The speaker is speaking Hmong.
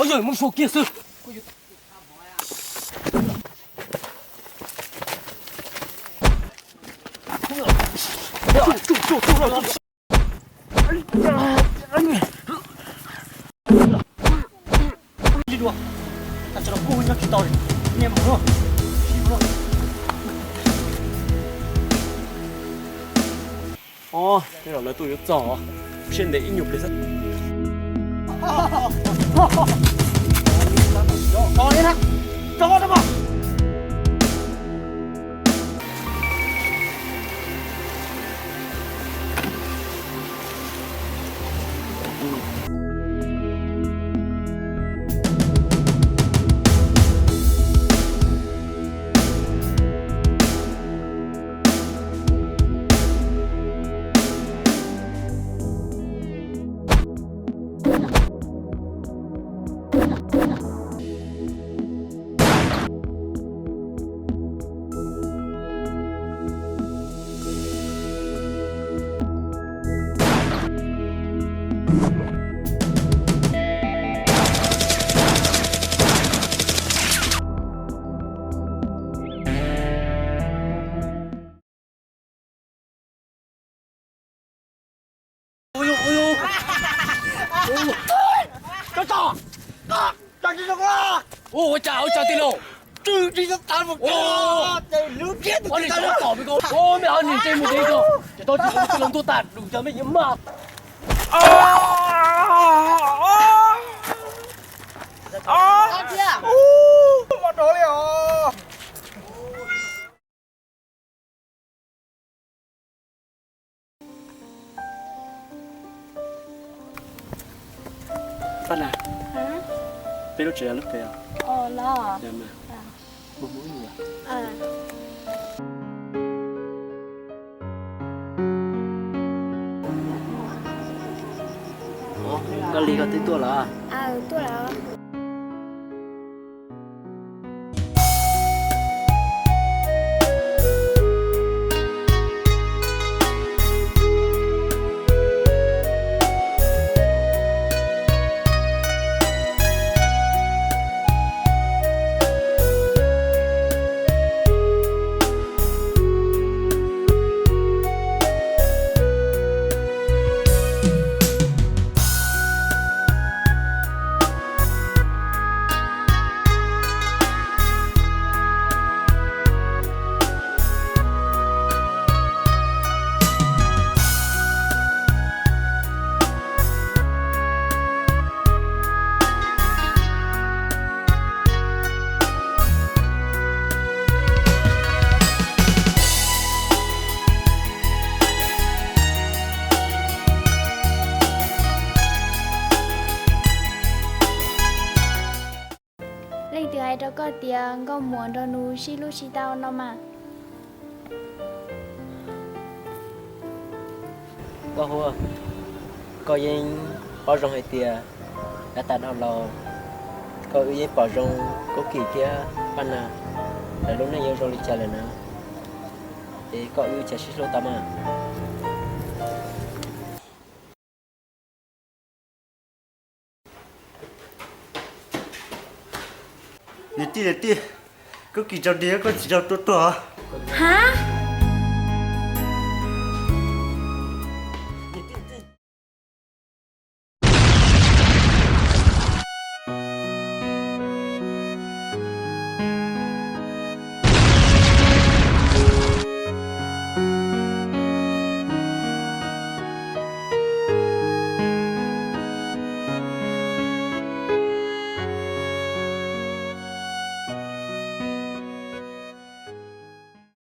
Yog muab suav kiag xwb. Os, tej zaum lawv tuaj yuav txog, seb ntev ib nyuag pliag xwb. Ua cas, ua cas tij laug? Ua, mej ho nim ntsej muag dev ko, ces tau tij laug tuaj tag lus cas mej yuav maj. Paj Nas, peb lub tsev yog lub pem os? Koj Lis, koj twb tuaj lawm? Leej twg hais rau koj tias nkauj muam nrog nws sib hlub sib tau no mas? Nkauj Hua, koj yeej paub zoo hais tias yav tas dhau los koj wb yeej pom zoo Kaub Kim thiab Paj Nas lawv lub neej yuav zoo li cas lawm na, es koj wb cia sib hlub tau mas. Niam tij, niam tij, Kaub Kim raug dig, koj tsis raug tua tuag? Hab,